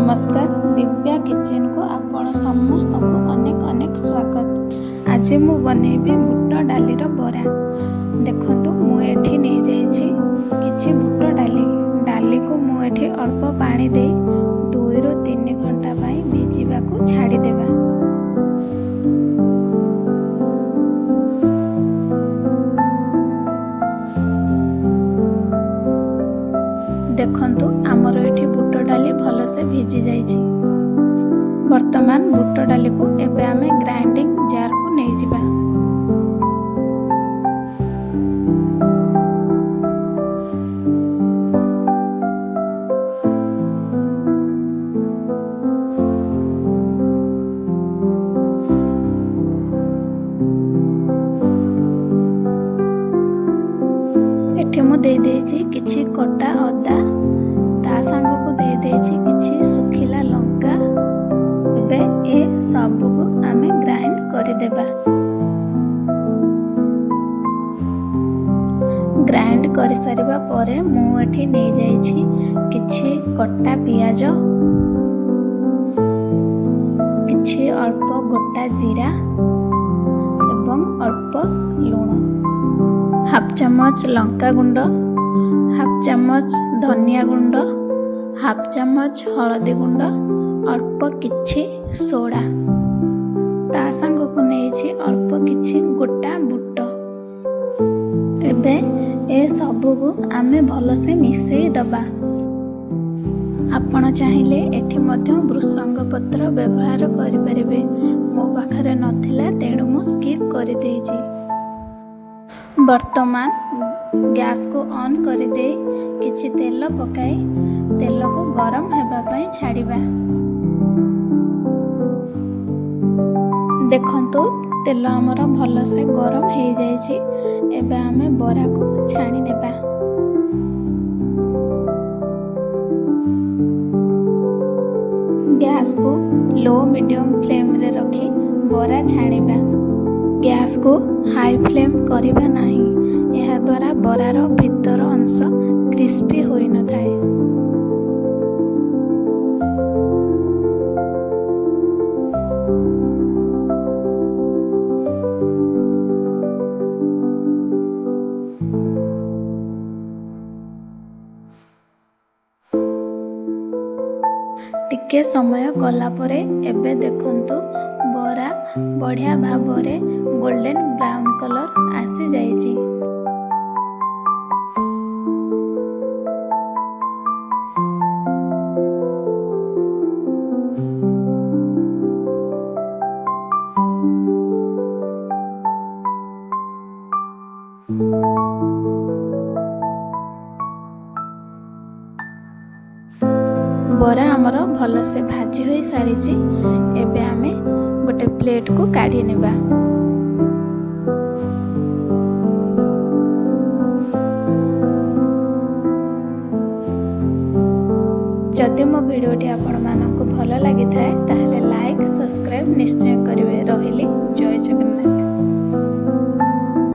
ନମସ୍କାର, ଦିବ୍ୟା କିଚେନକୁ ଆପଣ ସମସ୍ତଙ୍କୁ ଅନେକ ଅନେକ ସ୍ୱାଗତ। ଆଜି ମୁଁ ବନେଇବି ବୁଟ ଡାଲିର ବରା। ଦେଖନ୍ତୁ, ମୁଁ ଏଠି ନେଇଯାଇଛି କିଛି ବୁଟ ଡାଲି। ଡାଲିକୁ ମୁଁ ଏଠି ଅଳ୍ପ ପାଣି ଦେଇ 2ରୁ 3 ଘଣ୍ଟା ପାଇଁ ଭିଜିବାକୁ ଛାଡ଼ିଦେବା। ଦେଖନ୍ତୁ, ଆମର ଏଠି ବୁଟ ଡାଲି ଭଲସେ ଭିଜି ଯାଇଛି। ବର୍ତ୍ତମାନ ବୁଟ ଡାଲିକୁ ଏବେ ଆମେ ଗ୍ରାଇଣ୍ଡିଙ୍ଗ ଜାରକୁ ନେଇଯିବା। ଏଠି ମୁଁ ଦେଇଦେଇଛି କିଛି କଟା ଅଦା, ତା ସାଙ୍ଗକୁ ଦେଇଦେଇଛି କିଛି ଶୁଖିଲା ଲଙ୍କା। ଏବେ ଏ ସବୁକୁ ଆମେ ଗ୍ରାଇଣ୍ଡ କରିଦେବା। ଗ୍ରାଇଣ୍ଡ କରିସାରିବା ପରେ ମୁଁ ଏଠି ନେଇଯାଇଛି କିଛି କଟା ପିଆଜ, କିଛି ଅଳ୍ପ ଗୋଟା ଜିରା ଏବଂ ଅଳ୍ପ ଲୁଣ, ହାଫ୍ ଚାମଚ ଲଙ୍କା ଗୁଣ୍ଡ, ହାଫ୍ ଚାମଚ ଧନିଆ ଗୁଣ୍ଡ, ହାଫ୍ ଚାମଚ ହଳଦୀ ଗୁଣ୍ଡ, ଅଳ୍ପ କିଛି ସୋଡ଼ା, ତା ସାଙ୍ଗକୁ ନେଇଛି ଅଳ୍ପ କିଛି ଗୋଟା ବୁଟ। ଏବେ ଏ ସବୁକୁ ଆମେ ଭଲସେ ମିଶେଇ ଦେବା। ଆପଣ ଚାହିଁଲେ ଏଠି ମଧ୍ୟ ଭୃସଙ୍ଗ ପତ୍ର ବ୍ୟବହାର କରିପାରିବେ। ମୋ ପାଖରେ ନଥିଲା, ତେଣୁ ମୁଁ ସ୍କିପ୍ କରିଦେଇଛି। ବର୍ତ୍ତମାନ ଗ୍ୟାସକୁ ଅନ୍ କରିଦେଇ କିଛି ତେଲ ପକାଇ ତେଲକୁ ଗରମ ହେବା ପାଇଁ ଛାଡ଼ିବା। ଦେଖନ୍ତୁ, ତେଲ ଆମର ଭଲସେ ଗରମ ହେଇଯାଇଛି। ଏବେ ଆମେ ବରାକୁ ଛାଣି ନେବା। ଗ୍ୟାସକୁ ଲୋ ମିଡ଼ିୟମ୍ ଫ୍ଲେମ୍ରେ ରଖି ବରା ଛାଣିବା। ଗ୍ୟାସକୁ ହାଇ ଫ୍ଲେମ୍ କରିବା ନାହିଁ। ଏହାଦ୍ୱାରା ବରାର ଭିତର ଅଂଶ କ୍ରିସ୍ପି ହୋଇନଥାଏ। ଟିକେ ସମୟ ଗଲା ପରେ ଏବେ ଦେଖନ୍ତୁ, ବରା ବଢ଼ିଆ ଭାବରେ ଗୋଲ୍ଡେନ୍ ବ୍ରାଉନ୍ କଲର୍ ଆସିଯାଇଛି। ବରା ଆମର ଭଲସେ ଭାଜି ହୋଇ ସାରିଛି। ଏବେ ଆମେ ଗୋଟେ ପ୍ଲେଟକୁ କାଢ଼ି ନେବା। ଯଦି ମୋ ଭିଡ଼ିଓଟି ଆପଣମାନଙ୍କୁ ଭଲ ଲାଗିଥାଏ, ତାହେଲେ ଲାଇକ୍, ସବସ୍କ୍ରାଇବ୍ ନିଶ୍ଚୟ କରିବେ। ରହିଲି, ଜୟ ଜଗନ୍ନାଥ।